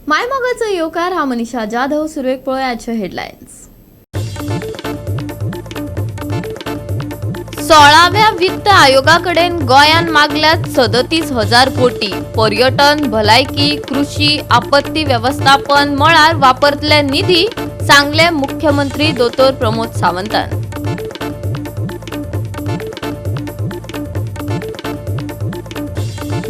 मायमोगाचो येवकार. हांव मनीषा जाधव. सुरवेक पळोवया आजच्यो हेडलायन्स. 16व्या वित्त आयोगा कडेन गोंयान मागल्यात 37,000 कोटी. पर्यटन, भलायकी, कृषी, आपत्ती वेवस्थापन मळार वापरतले निधी, सांगले मुख्यमंत्री दोतोर प्रमोद सावंतान.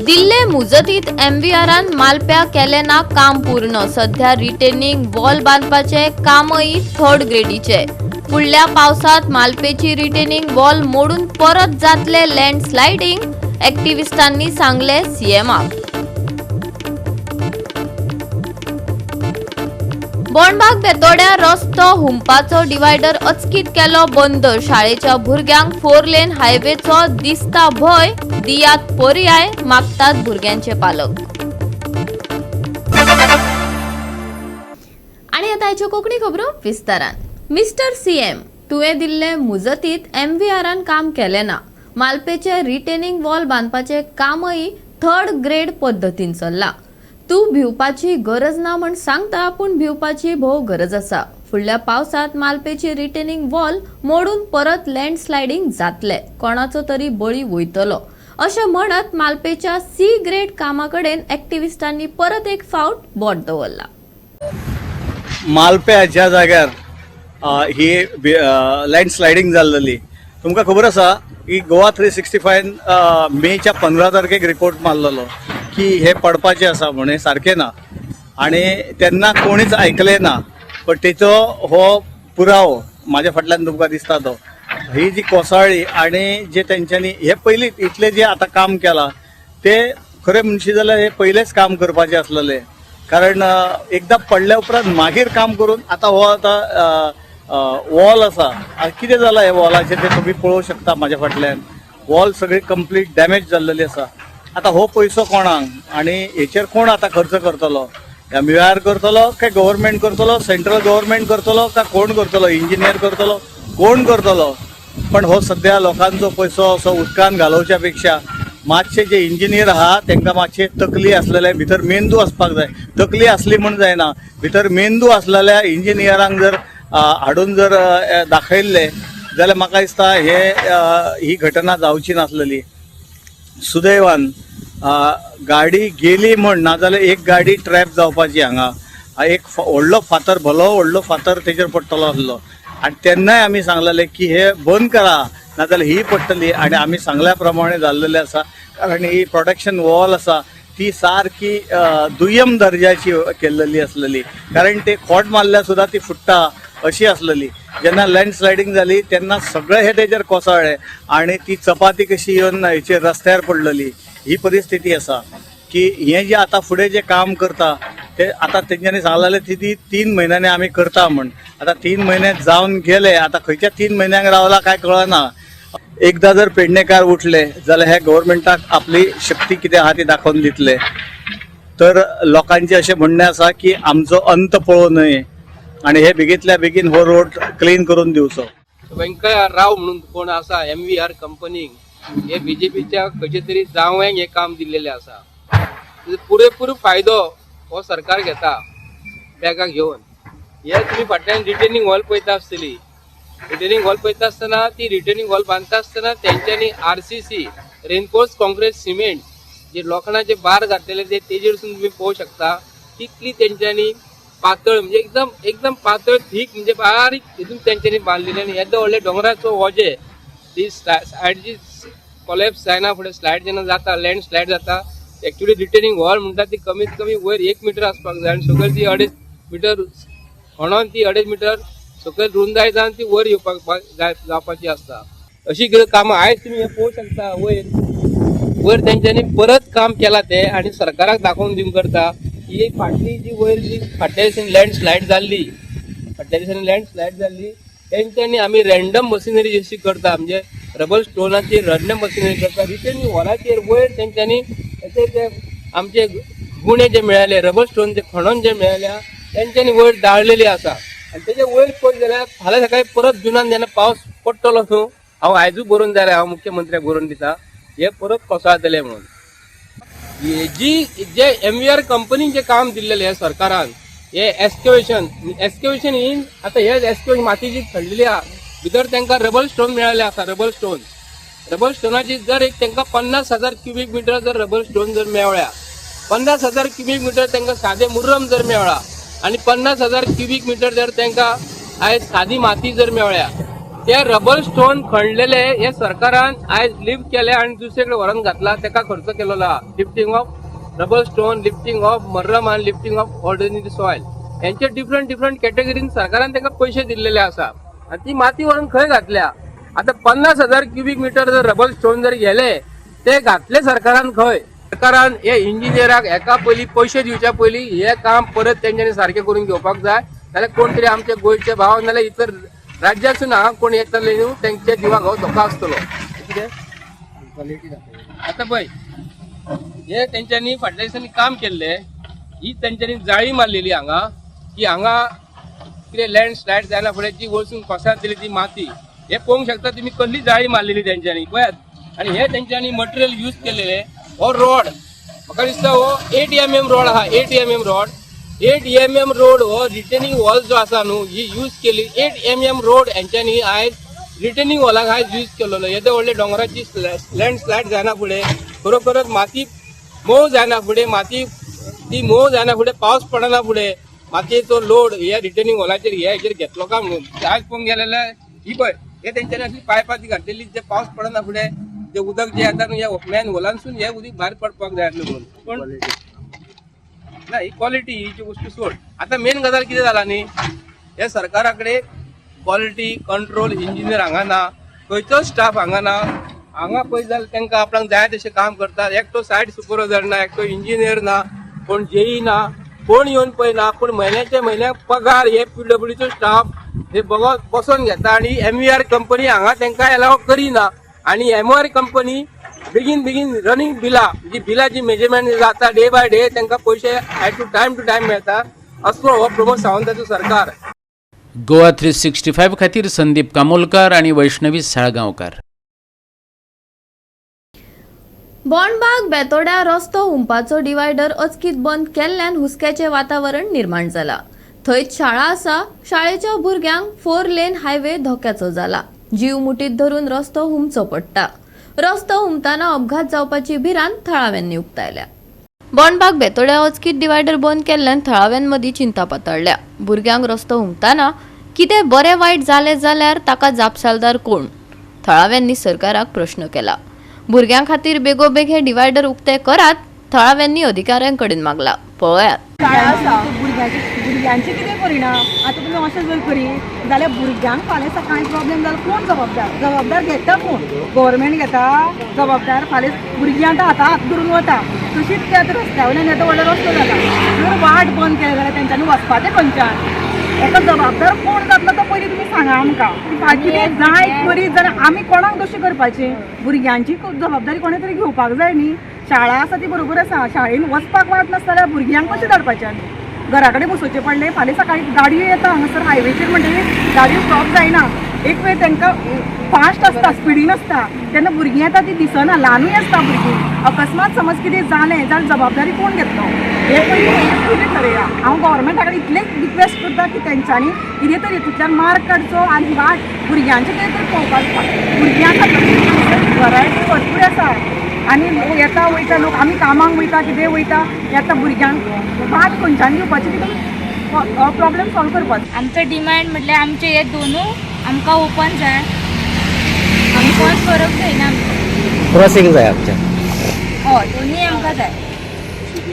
दिल्ले मुजतीत एमव्हीआरान मालप्या केलें ना काम पूर्ण. सध्या रिटेनिंग वॉल बांदपाचे कामय थर्ड ग्रेडीचे. फुडल्या पावसात मालपेची रिटेनिंग वॉल मोडून परत जातले लँड स्लायडिंग, ॲक्टिव्हिस्टांनी सांगले सीएमाक. बोंडबाग बेतोड्या रस्तो हुंपाचो डिवायडर अचकीत केलो बंद. शाळेच्या भुरग्यांक फोर लेन हायवेचो दिसता भंय, दियात पर्याय, मागतात भुरग्यांचे पालक. आणि आता आयच्यो कोंकणी खबरो विस्तारान. मिस्टर सीएम, तुवें दिल्ले मुजतीत एमव्हीआरान काम केलें ना. मालपेचे रिटेनिंग वॉल बांदपाचें कामय थर्ड ग्रेड पद्दतीन चल्लां. तूं भिवपाची गरज ना म्हण सांगता, पूण भिवपाची भोव गरज आसा. फुडल्या पावसात मालपेची रिटेनिंग वॉल मोडून परत लँड स्लायडींग जातले, कोणाचो तरी बळी वयतलो, अशें म्हणत मालपेच्या सी ग्रेड कामा कडेन एक्टिविस्टांनी परत एक फावट बोट दवरला. मालप्या ज्या जाग्यार ही लँड स्लायडींग जाल्लेली, तुमकां खबर आसा की गोवा 365 मेच्या 15 तारखेक रिपोर्ट मारलेलो की हे पडपाचें आसा म्हण, हें सारकें ना आनी तेन्ना कोणीच आयकलें ना. पण तेचो हो पुरावो म्हाज्या फाटल्यान तुमकां दिसता तो. ही जी कोसळ्ळी आनी जे तेंच्यांनी हे पयलीं इतलें जे आतां काम केलां, ते खरें म्हणशी जाल्यार हे पयलेंच काम करपाचें आसलेलें, कारण एकदां पडल्या उपरांत मागीर काम करून आतां हो आतां वॉल आसा. कितें जालां हे वॉलाचें तें तुमी पळोवंक शकता. म्हाज्या फाटल्यान वॉल सगळी कंप्लीट डॅमेज जाल्लेली आसा. आतां हो पयसो कोणाक आनी हेचेर कोण आतां खर्च करतलो? एमव्हीआर करतलो काय गव्हर्मेंट करतलो, सेंट्रल गव्हर्मेंट करतलो काय कोण करतलो, इंजिनियर करतलो, कोण करतलो? पण हो सध्या लोकांचो पयसो असो उदकान घालोवच्या पेक्षा मातशे जे इंजिनियर आहा तांकां मातशे तकली आसलेले, भितर मेंदू आसपाक जाय. तकली आसली म्हूण जायना, भितर मेंदू आसलेल्या इंजिनियरांक जर हाडून जर दाखयल्ले जाल्यार म्हाका दिसता हे ही घटना जावची नासलेली. सुदैवान गाडी गेली म्हण, नाजाल्यार एक गाडी ट्रॅप जावपाची हांगा. एक व्हडलो फातर, भलो व्हडलो फातर तेजेर पडटलो आसलो आनी तेन्नाय आमी सांगलेले की हे बंद करा, नाजाल्यार ही पडटली. आनी आमी सांगल्या प्रमाणे जाल्लेलें आसा, कारण ही प्रोटेक्शन वॉल आसा ती सारकी दुय्यम दर्जाची केल्लेली आसलेली, कारण ते खोट मारल्यार सुद्दां ती फुट्टा अशी आसलेली. जेन्ना लँड स्लायडींग जाली तेन्ना सगळे हे तेजेर कोसळ्ळे आनी ती चपाती कशी येवन हेचेर रस्त्यार पडलेली. ही परिस्थिती आसा की हे जे आतां फुडें जे काम करता ते आतां तेंच्यांनी सांगलेलें ती ती 3 म्हयन्यांनी आमी करता म्हण. आतां 3 म्हयने जावन गेले, आतां खंयच्या 3 म्हयन्यांक रावला काय कळना. एकदां जर पेडणेकार उठले जाल्यार हे गव्हर्मेंटाक आपली शक्ती कितें आहा ती दाखोवन दितले. तर लोकांचें अशें म्हणणें आसा की आमचो अंत पळोवं न्हय आनी हे बेगींतल्या बेगीन हो रोड क्लीन करून दिवचो. व्यंकय्या राव म्हणून कोण आसा एमव्हीआर कंपनीक, हे बीजेपीच्या खंयचे तरी जावंक हे काम दिल्लेले आसा. पुरेपूर फायदो हो सरकार घेता बॅगां घेवन. हे तुमी फाटल्यान रिटेनिंग हॉल पळयता आसतली. रिटेनिंग हॉल पळयता आसतना, ती रिटेनिंग हॉल बांदता आसतना तेंच्यांनी आरसीसी, रेनफोर्स कॉन्क्रीट सिमेंट, जे लोखणाचे बार घातलेले ते तेजेरसून तुमी पळोवंक शकता तितली तेंच्यांनी पातळ, म्हणजे एकदम एकदम पातळ, थीक, म्हणजे बारीक हितून तेंच्यांनी बांदलेले. आनी येदो व्हडले दोंगराचो वजें ती सायडची कोलॅप्स जायना फुडें स्लायड जेन्ना जाता, लँड स्लायड जाता. एक्चुअली रिटेनिंग वॉल म्हणटा ती कमीत कमी वयर 1 मिटर आसपाक जाय आनी सकयल ती 2.5 मिटर खणोन ती 2.5 मिटर सकयल रुंदाय जावन ती वयर येवपाक जाय जावपाची आसता. अशी कितें कामां आयज तुमी हें पळोवंक शकता. वयर वयर तेंच्यांनी परत काम केलां तें आनी सरकाराक दाखोवन दिवंक करता की फाटली जी वयर जी फाटल्या दिसांनी लँड स्लायड जाल्ली, फाटल्या दिसांनी लँड स्लायड जाल्ली, तेंच्यांनी आमी रँडम मशिनरी जशी करता, म्हणजे रबर स्टोनाचेर रँडम मशिनरी करता, रिटर्न वॉलाचेर वयर तेंच्यांनी ते ते आमचे गुणे जे मेळ्ळे, रबर स्टोन जे खणोन जे मेळ्ळ्या, तेंच्यांनी वयर दाळलेली आसा. आनी तेजे वयर पळयत जाल्यार फाल्यां सकाळी परत जुनान जेन्ना पावस पडटलो न्हू, हांव आयजूच बरोवन जाल्यार हांव मुख्यमंत्र्याक बरोवन दिता, हे परत कोसळतले म्हणून. जी जे एमवीआर कंपनीन जे काम दिल्लेलें हे सरकारान, हे एस्केवेशन एस्केवेशन इन आतां हे एस्केवेशन माती जी खणलेली आहा भितर तांकां रबल स्टोन मेळ्ळेले आसा. रबल स्टोन, रबल स्टोनाची जर एक तांकां 50,000 क्युबीक मिटर जर रबल स्टोन जर मेळ्ळ्या, 50,000 क्युबीक मिटर तांकां सादे मुर्रम जर मेळ्ळा आनी 50,000 क्युबीक मिटर जर तांकां आयज सादी माती जर मेळ्ळ्या, ते रबल स्टोन खणलेले हे सरकारान आयज लिफ्ट केले आनी दुसरे कडेन व्हरोन घातला. ताका खर्च केलेलो आहा. Lifting of rubble stone, lifting of murram आनी लिफ्टिंग ऑफ ऑर्डिनरी सॉयल हेंचे डिफरंट डिफरंट कॅटेगरीन सरकारान तांकां पयशे दिल्लेले आसा आनी ती माती व्हरून खंय घातल्या? आतां 50,000 क्युबीक मिटर जर रबल स्टोन जर गेले ते घातले सरकारान खंय? सरकारान हे इंजिनियराक हेका पयलीं पयशे दिवच्या पयलीं हे काम परत तेंच्यांनी सारकें करून घेवपाक जाय. नाल्यार कोण तरी आमचे गोंयचे भाव नाल्यार इतर राज्यासून हांगा कोण येतले न्हू, तेंच्या जिवाक हो धोको आसतलो. कितें आतां पळय, हे तेंच्यांनी फाटल्या दिसांनी काम केल्लें. ही तेंच्यांनी जाळी मारलेली हांगा की हांगा कितें लँड स्लायड जायना फुडें ती वचून कोसळतली ती माती. हे पळोवंक शकता तुमी कसली जाळी मारलेली तेंच्यांनी, पळयात. आनी हे तेंच्यांनी मटेरियल यूज केलेले. हो रोड म्हाका दिसता हो 8 mm रॉड आहा. 8 mm rod, 8 mm road. हो रिटेनिंग वॉल जो आसा न्हू, ही यूज केली 8 mm रोड हेंच्यांनी आयज रिटेनिंग वॉलाक आयज यूज केलेलो. येदे व्हडले दोंगराची लँड स्लायड जायना फुडें खरोखरच माती मोव जायना फुडें, माती ती मोव जायना फुडें, पावस पडना फुडें मातयेचो लोड ह्या रिटर्निंग वॉलाचेर ह्या हेचेर घेतलो काय म्हणून आयज पळोवंक गेले जाल्यार ही पळय, हे तेंच्यांनी अशी पायपां ती घातलेली, जे पावस पडना फुडें जे उदक जे येता न्हू, ह्या मॅन होलांसून हे उदक भायर पडपाक जाय आसलें म्हणून. पण ना, ही क्वॉलिटी ही जी वस्तू सोड. आतां मेन गजाल कितें जाला न्ही, हे सरकारा कडेन क्वॉलिटी कंट्रोल इंजिनियर हांगा ना, खंयचोच स्टाफ हांगा ना. हांगा पळयत जाल्यार तांकां आपणाक जाय तशें काम करतात. एकटो सायट सुपरवायझर ना, एकटो इंजिनियर ना, कोण जेई ना, कोण येवन पळयना. पूण म्हयन्याचे म्हयन्याक पगार हे पीडब्ल्यूडीचो स्टाफ हे बगत बसोन घेता आनी एमवीआर कंपनी हांगा तांकां एलाव करिना. आनी एमआर कंपनी बेगीन बेगीन रनिंग बिलां जी बिलां जी मेजरमेंट जाता, डे बाय डे तांकां पयशे to time to time मेळटा. असलो हो प्रमोद सावंताचो सरकार. गोवा 365 खातीर संदीप कामोलकार आणि वैष्णवी साळगांवकार. बोंडबाग बेतोड्या रस्तो हुंपाचो डिवायडर अचकीत बंद केल्ल्यान हुस्क्याचें वातावरण निर्माण जाला. थंयच शाळा आसा. शाळेच्या भुरग्यांक फोर लेन हायवे धोक्याचो जाला. जीव मुठीत धरून रस्तो हुमचो पडटा. रस्तो हुमताना अपघात जावपाची भिरांत थळाव्यांनी उक्तायल्या. बोंडबाग बेतोड्या अचकीत डिवायडर बंद केल्ल्यान थळाव्यांमदीं चिंता पातळ्ळ्या. भुरग्यांक रस्तो हुमताना कितें बरें वायट जालें जाल्यार ताका जापसालदार कोण? थळाव्यांनी सरकाराक प्रश्न केला. भुरग्यां खातीर बेगोबेग हे डिवायडर उक्ते करात, थळाव्यांनी अधिकाऱ्यांकडेन मागला. पळयात. शाळा आसा. भुरग्यांचे भुरग्यांचे कितें परिणाम? आतां तुमी अशें जर करीत जाल्यार भुरग्यांक फाल्यां सकाळी प्रॉब्लेम जाल्यार कोण जबाबदार? जबाबदार घेता कोण? गव्हर्मेंट घेता जबाबदार? फाल्यां भुरगीं आतां हाता हात धरून वता, तशीच ते आतां रस्त्या वयल्यान येदो व्हडलो रस्तो जाता. जर वाट बंद केली जाल्यार तेंच्यांनी वचपाचें खंयच्यान? हेका जबाबदार कोण जातलो तो पयलीं तुमी सांगा आमकां. कितें जाय करीत जाल्यार आमी कोणाक दोशी करपाचें? भुरग्यांची जबाबदारी कोणें तरी घेवपाक जाय न्ही. शाळा आसा ती बरोबर आसा. शाळेन वचपाक वाट नासता जाल्यार भुरग्यांक कशें धाडपाचें? आमी घरा कडेन बसोवचें पडलें. फाल्यां सकाळीं गाडयो येता हांगासर हायवेचेर म्हणटगीर गाडयो स्टॉप जायना. एक वेळ तांकां फास्ट आसता, स्पिडीन आसता, तेन्ना भुरगीं येता ती दिसना, ल्हानूय आसता भुरगीं. अकस्मात समज कितें जालें जाल्यार जबाबदारी कोण घेतलो? हे पयलीं, हें पयलीं थरया. हांव गव्हर्मेंटा कडेन इतलेंच रिक्वेस्ट करता की तेंच्यांनी कितें तरी हितूंतल्यान मार्ग काडचो आनी वाट भुरग्यांचें कितें तरी पळोवपाक. भुरग्यां खातीर व्हरायटी भरपूर आसा आनी लोक येता वयता, लोक आमी कामाक वयता, कितें वयता येता, भुरग्यांक वाट खंयच्यान घेवपाची तितून प्रॉब्लेम सॉल्व करपाचो. आमचो डिमांड म्हटल्यार आमचे हे दोनू आमकां ओपन जाय. आमी कोण फरक जायना आमकां. क्रॉसिंग जाय आमच्या. हय, दोनूय आमकां जाय.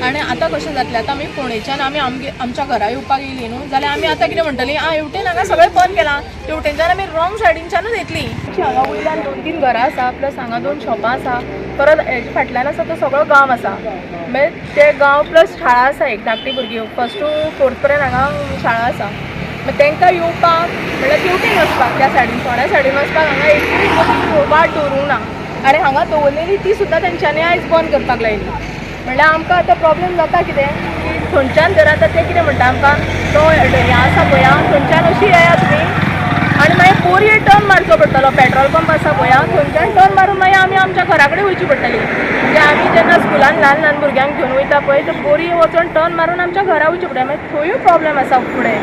आनी आतां कशें जातलें? आतां आमी फोंडेच्यान आमी आमगे आमच्या घरा येवपाक येयली न्हू, जाल्यार आमी आतां कितें म्हणटलीं? आं, हेवटेन हांगा सगळें बंद केलां, तेवटेनच्यान आमी रॉंग सायडीनच्यानूच येतलीं. हांगा वयल्यान दोन तीन घरां आसा, प्लस हांगा दोन शॉपां आसा, परत हेजे फाटल्यान आसा तो सगळो गांव आसा. मागीर ते गांव प्लस शाळा आसा, एक धाकटी भुरगीं फर्स्ट टू फोर्थ पर्यंत हांगा शाळा आसा. मागीर तांकां येवपाक म्हणल्यार तेवटेन वचपाक, त्या सायडीन फोंड्या सायडीन वचपाक हांगा एकूय वाट दवरूंक ना आनी हांगा दवरलेली ती सुद्दां तेंच्यांनी आयज बंद करपाक लायली. म्हणल्यार आमकां आतां प्रॉब्लेम जाता कितें की थंयच्यान जर आतां ते कितें म्हणटा आमकां, तो हें आसा पळय आं, थंयच्यान अशी येया तुमी. आनी मागीर बोरये टर्न मारचो पडटलो, पेट्रोल पंप आसा पळय थंयच्यान टर्न मारून मागीर आमी आमच्या घरा कडेन वयची पडटली. म्हणजे आमी जेन्ना स्कुलान ल्हान ल्हान भुरग्यांक घेवन वयता पळय ते बोरये वचोन टर्न मारून आमच्या घरा वयचें पडटा, मागीर थंयूय प्रॉब्लेम आसा फुडें.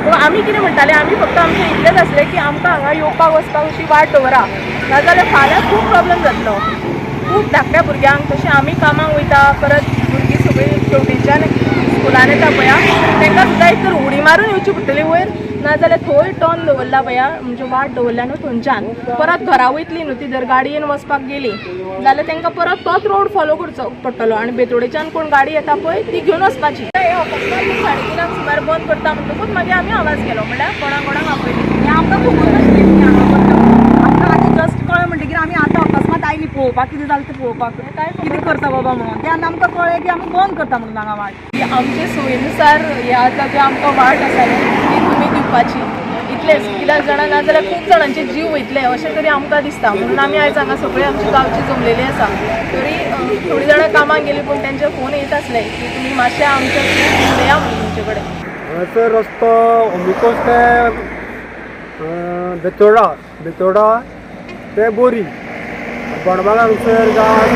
सो आमी कितें म्हणटाले, आमी फक्त आमचें इतलेंच आसलें की आमकां हांगा येवपाक वचपाक अशी वाट दवरा, नाजाल्यार फाल्यां खूब प्रॉब्लेम जातलो खूब धाकट्या भुरग्यांक. तशें आमी कामाक वयता, परत भुरगीं सगळीं शेवटीच्यान स्कुलान येता पळया तांकां सुद्दां एक तर उडी मारून येवची पडटली वयर, नाजाल्यार थंय टर्न दवरला पळया म्हणजे वाट दवरल्या न्हू थंयच्यान परत घरा वयतली न्हू ती, जर गाडयेन वचपाक गेली जाल्यार तांकां परत तोच रोड फॉलो करचो पडटलो आनी बेतोडेच्यान कोण गाडी येता पळय ती घेवन वचपाची. हे अकस्मात 3:30 सुमार बंद करता म्हणटकूच मागीर आमी आवाज केलो, म्हणल्यार कोणाक कोणाक आपयली. आमकां खबर नासली हांगा करता म्हणून, आमकां आतां जस्ट कळ्ळें म्हणटकीर आमी आतां अकस्मात आयली पळोवपाक कितें जालें तें पळोवपाक, कितें करता बाबा म्हणून. तेन्ना आमकां कळ्ळें की आमी बंद करता म्हणून हांगा वाट. आमचे सोयीनुसार हे आतां जे आमकां वाट आसा ती तुमी दिवपाची इतलेंच, कित्याक जाणा नाजाल्यार खूब जाणांचे जीव वयतले अशें तरी आमकां दिसता. म्हणून आमी आयज हांगा सगळी आमची गांवची जमलेली आसा. तरी थोडीं जाणां कामाक गेली पूण तेंचे फोन येत आसले की तुमी मातशें आमच्या उलया म्हणून तुमचे कडेन. हांगासर रस्तो अमिकोस ते बेतोडा, बेतोडा ते बोरी, बोणबाग हांगसर गांवांत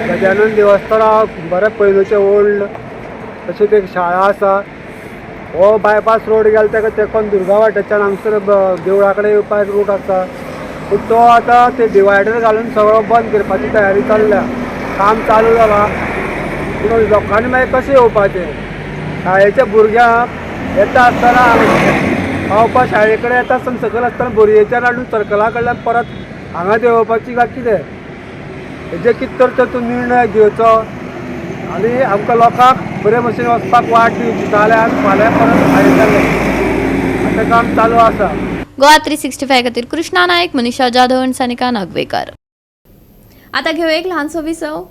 गजानन देवस्थान बरें पयलूचें ओल्ड तशेंच एक शाळा आसा. हो बायपास रोड गेला ताका तेकोन दुर्गा वाटेच्यान हांगसर देवळा कडेन येवपाक रूट आसा, पूण तो आतां ते डिवायडर घालून सगळो बंद करपाची तयारी चल्ल्या, काम चालू जालां. पूण लोकांनी मागीर कशें येवपाचें? शाळेच्या भुरग्यांक येता आसतना पावपा शाळे कडेन येता आसतना सकयल आसतना बोरयेच्यान हाडून सर्कला कडल्यान परत हांगा देंवोवपाची काय कितें, हेजेर कितें तर तो निर्णय घेवचो आनी आमकां लोकांक बरे भशेन वचपाक वाट दिवची, जाल्यार फाल्यां परत भायर जालें आतां काम चालू आसा. गोवा 365 खातीर कृष्णा नायक, मनीषा जाधव आनी सानिका नागवेकर. आतां घेवया एक ल्हानसो विसव.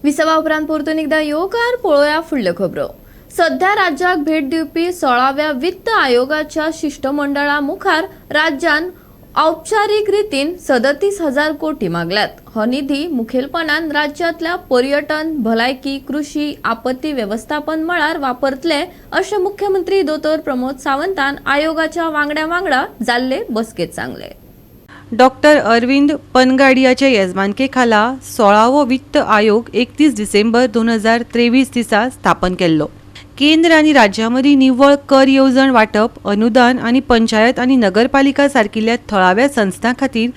विसवा उपरांत परतून एकदां येवकार पळोवया फुडल्यो खबरो. सध्या राज्याक भेट दिवपी 16व्या वित्त आयोगाच्या शिश्टमंडळा मुखार राज्यान औपचारीक रितीन 37,000 कोटी मागल्यात. हो निधी मुखेलपणान राज्यांतल्या पर्यटन, भलायकी, कृषी, आपत्ती वेवस्थापन मळार वापरतले अशें मुख्यमंत्री दोतोर प्रमोद सावंतान आयोगाच्या वांगड्या वांगडा जाल्ले बसकेंत सांगलें. डॉक्टर अरविंद पनगाडियाच्या येजमानके खाला 16वो वित्त आयोग 31 डिसेंबर 2023 दिसा स्थापन केल्लो. केंद्र आनी राज्यां मदीं निव्वळ कर येवजण वांटप, अनुदान आनी पंचायत आनी नगरपालिका सारकिल्ल्या थळाव्या संस्थां खातीर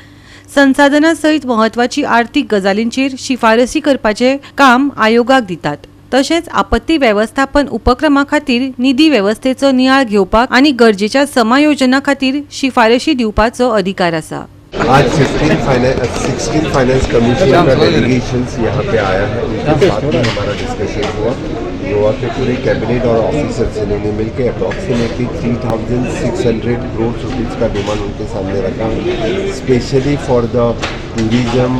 संसाधना सयत म्हत्वाची आर्थीक गजालींचेर शिफारसी करपाचें काम आयोगाक दितात. तशेंच आपत्ती वेवस्थापन उपक्रमा खातीर निधी वेवस्थेचो नियाळ घेवपाक आनी गरजेच्या समायोजना खातीर शिफारशी दिवपाचो अधिकार आसा. आज 16 फाइनेंस कमीशन का डेलीगेशन यहाँ पे आया है, उनके साथ में हमारा डिस्कशन हुआ. गोवा के पूरे कैबिनेट और ऑफिसर्स इन्होंने मिलकर अप्रॉक्सीमेटली 3,600 करोड़ रुपीज़ का डिमांड उनके सामने रखा है, specially for the tourism,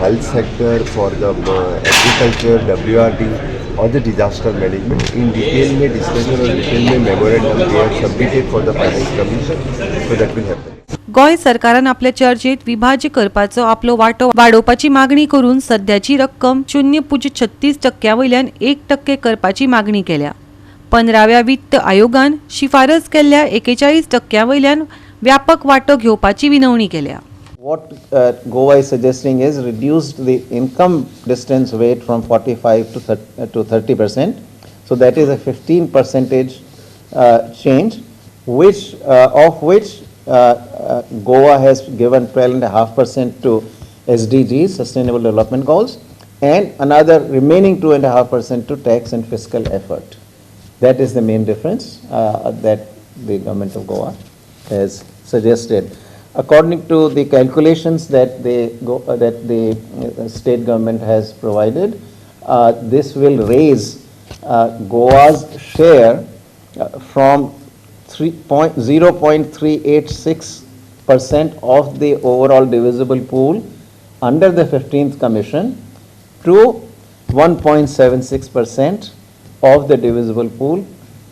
health sector, for the agriculture, WRD Aur the disaster management. In detail में डिस्कशन और डिटेल में memorandum they are submitted for the finance commission, so that will happen. Goa सरकारान आपल्या चर्चेत विभाज्य करपाचो आपलो वांटो वाडोवपाची मागणी करून सद्याची रक्कम 0.36% वयल्यान 1% करपाची मागणी केल्या. 15व्या वित्त आयोगान शिफारस केल्ल्या 41% वयल्यान व्यापक वांटो घेवपाची विनवणी केल्या. What Goa is suggesting is reduce the income distance weight from 45 to 30%. So that is a 15% change, which of which Goa has given 12.5% to SDGs, Sustainable Development Goals, and another remaining 2.5% to tax and fiscal effort. That is the main difference that the government of Goa has suggested. According to the calculations that the state government has provided, this will raise Goa's share from 0.386% of the overall divisible pool under the 15th Commission to 1.76% of the divisible pool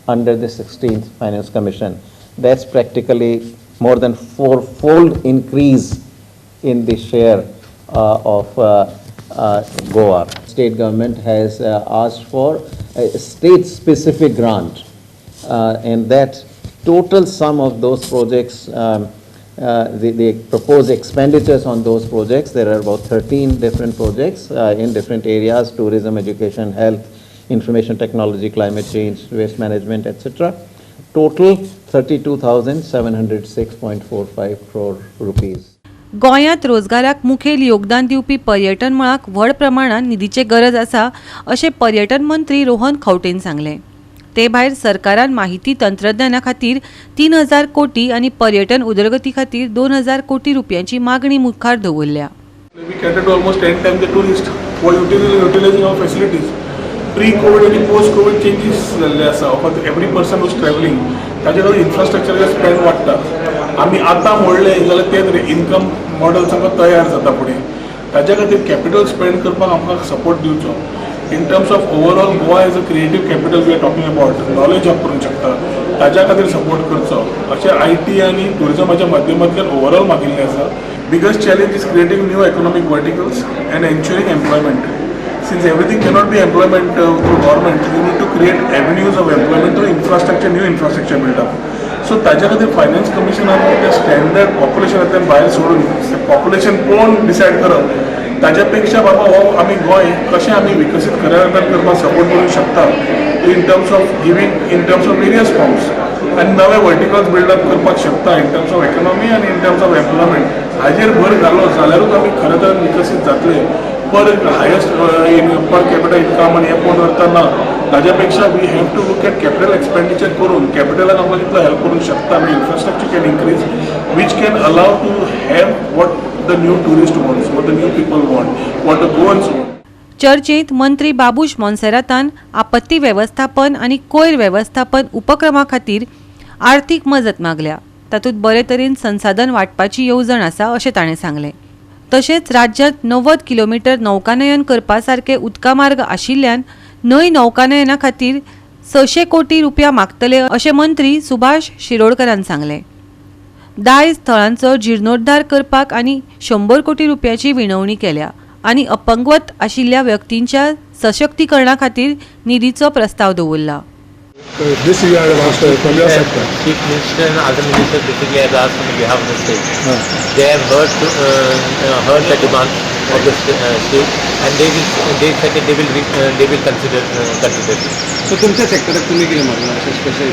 under the 16th Finance Commission. That's practically more than fourfold increase in the share of Goa. State government has asked for a state-specific grant. And that total sum of those projects, the proposed expenditures on those projects, there are about 13 different projects in different areas: tourism, education, health, information technology, climate change, waste management, etc. Total 32,706.45 crore rupees. गोंयांत रोजगाराक मुखेल योगदान दिवपी पर्यटन मळाक व्हड प्रमाणात निधीची गरज आसा अशें पर्यटन मंत्री रोहन खंवटेन सांगलें. ते भायर सरकारान माहिती तंत्रज्ञाना खातीर 3,000 कोटी आनी पर्यटन उदरगती खातीर 2,000 कोटी रुपयांची मागणी मुखार दवरल्या. We cater to almost 10 times the tourists who are utilizing our facilities. Pre-COVID आणि post-COVID changes जाल्ले आसा. Every person who's traveling, ताजे खातीर इन्फ्रास्ट्रक्चराचेर स्पेंड वाडटा. आमी आतां म्हणलें जाल्यार तें इन्कम मॉडल सामको तयार जाता फुडें. ताज्या खातीर कॅपिटल स्पेंड करपाक आमकां सपोर्ट दिवचो. In terms of overall Goa as a creative capital we are talking about, knowledge hub करूंक शकता, ताज्या खातीर सपोर्ट करचो अशें I T आनी टुरिजमाच्या माध्यमांतल्यान ओवरऑल मागिल्लें आसा. Biggest challenge is creating new economic verticals and ensuring employment. Since everything cannot be employment through government, you need to create avenues of employment through infrastructure, new infrastructure build up. So ताज्या खातीर finance कमिशनान ते standard पॉप्युलेशनांतल्यान भायर सोडून population पळोवन decide करप, ताज्या पेक्षा बाबा हो आमी गोंय कशें आमी विकसीत खऱ्या अर्थान करपाक सपोर्ट करूंक शकता in terms of giving, in terms of various forms, आनी नवे वर्टिकल्स बिल्डअप करपाक शकता इन टर्म्स ऑफ इकॉनॉमी आनी इन टर्म्स ऑफ एम्प्लॉयमेंट. हाजेर भर घालो जाल्यारूच आमी खऱ्या तरेन विकसीत जातले. Per highest per capita income आनी हें पळोवन व्हरता ना, ताज्या पेक्षा we have to look at capital expenditure करून कॅपिटलाक आमकां कितलो हेल्प करूंक शकता आमी, infrastructure can increase, which can allow to have what the new tourist wants, what the new people want, what the Goans want. चर्चेत मंत्री बाबूश मोन्सेरातान आपत्ती वेवस्थापन आनी कोयर वेवस्थापन उपक्रमा खातीर आर्थीक मजत मागल्या. तातूंत बरे तरेन संसाधन वांटपाची येवजण आसा अशें ताणें सांगलें. तशेंच राज्यांत 90 किलोमिटर नौकानयन करपा सारके उदका मार्ग आशिल्ल्यान न्हंय नौकानयना खातीर 600 कोटी रुपया मागतले अशें मंत्री सुभाष शिरोडकरान सांगलें. दायज थळांचो जिर्णोद्धार करपाक आनी 100 कोटी रुपयाची विनवणी केल्या आनी अपंगवत आशिल्ल्या व्यक्तींच्या सशक्तीकरणा खातीर निधीचो प्रस्ताव दवरला. This year I have asked from your sector. Chief Minister and other ministers basically have asked on behalf of the state. They have heard the demand of the state, and they said that they will consider it. So तुमच्या सेक्टराक तुम्ही कितें मागला अशें special?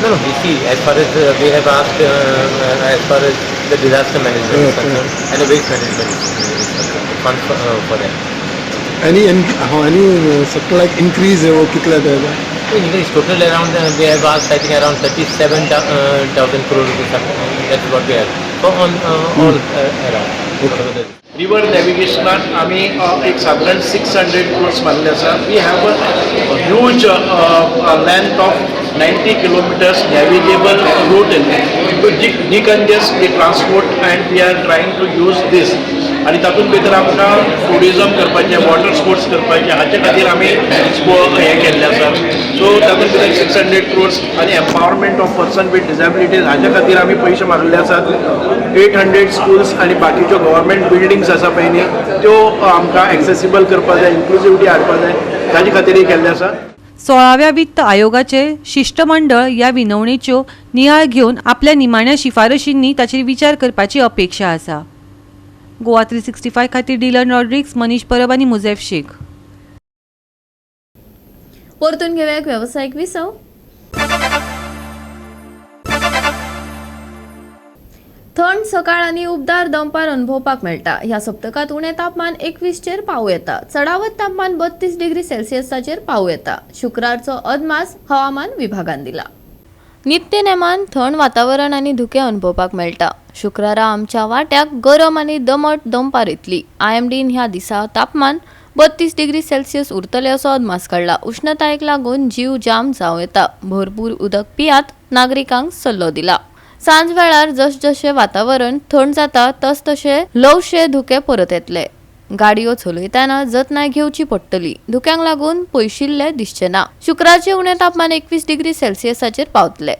No, you see, as far as we have asked, as far as the disaster management is concerned and the waste management is concerned, the fund for that. Any sector like increase है वो कितना रहेगा? Increase total around they have asked, I think around 37,000 crore rupees. That's what we have. So on all around. Okay. River नेविगेशनाक आमी एक सादारण 600 क्रोर्स मारले आसा. We have a huge length of 90 kilometers navigable route to decongest the transport, and we are trying to use this. आनी तातूंत भितर आमकां tourism करपाचें, वॉटर स्पोर्ट्स करपाचें, हाचे खातीर आमी हें केल्लें आसा. सो तातूंत भितर 600 क्रोर्स आनी empowerment of person with disabilities हाच्या खातीर आमी पयशे मागले आसात. 800 स्कुल्स आनी बाकीच्यो गव्हर्मेंट बिल्डिंग्स आसा पळय न्ही, त्यो आमकां एक्सेसिबल करपाक जाय, इन्क्लुजिविटी हाडपाक जाय, ताजे खातीरय केल्लें आसा. 16व्या वित्त आयोगाचे शिश्टमंडळ ह्या विनवणेच्यो नियाळ घेवन आपल्या निमाण्या शिफारशींनी ताचेर विचार करपाची अपेक्षा आसा. गोवा 365 खातीर डिलन रॉड्रिक्स, मनीष परब आनी मुझेफ शेख. परतून घेवया एक वेवसायीक विसव. थंड सकाळ आनी उबदार दनपार अनुभवपाक मेळटा. ह्या सप्तकांत उणें तापमान 21चेर पावूं येता. चडावत तापमान 32 डिग्री सेल्सियसाचेर पावूं येता. शुक्रारचो अदमास हवामान विभागान दिला. नित्य नेमान थंड वातावरण आनी धुकें अनुभवपाक मेळटा. शुक्रारा आमच्या वाट्याक गरम आनी दमट दनपार येतली. आयएमडीन ह्या दिसा तापमान 32 डिग्री सेल्सियस उरतले असो अदमास काडला. उष्णतायेक लागून जीव जाम जावं येता. भरपूर उदक पियात, नागरिकांक सल्लो दिला. सांज वेळार जशजशें वातावरण थंड जाता तसतशे ल्हवशे धुके परत येतले. गाडयो चलयतना जतनाय घेवची पडटली. धुक्यांक लागून पयशिल्ले दिसचे ना. शुक्रारचें उणें तापमान 21 डिग्री सेल्सियसाचेर पावतले.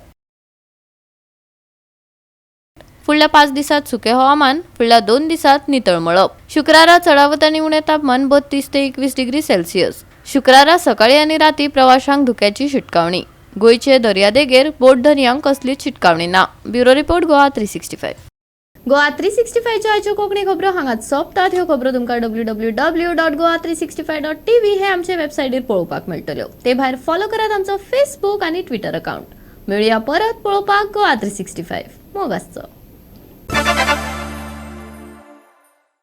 फुडल्या 5 दिसांत सुकें हवामान, फुडल्या 2 दिसांत नितळ मळब. शुक्रारा चडावत आनी उणें तापमान 32 ते 21 डिग्री सेल्सियस. शुक्रारा सकाळी आनी राती प्रवाशांक धुक्याची शिटकावणी. गोंयचे दर्यादेगेर बोट धनयांक कसलीच शिटकावणी ना. Bureau report, Goa 365. Goa 365च्यो आयच्यो कोंकणी खबरो हांगाच सोंपतात. ह्यो खबरो तुमकां www.goa365.tv हे आमचे वेबसायटीर पळोवपाक मेळटल्यो. ते भायर फॉलो करात आमचो फेसबूक आनी ट्विटर अकाउंट. मेळुया परत पळोवपाक गोवा 365. मोग आसचो.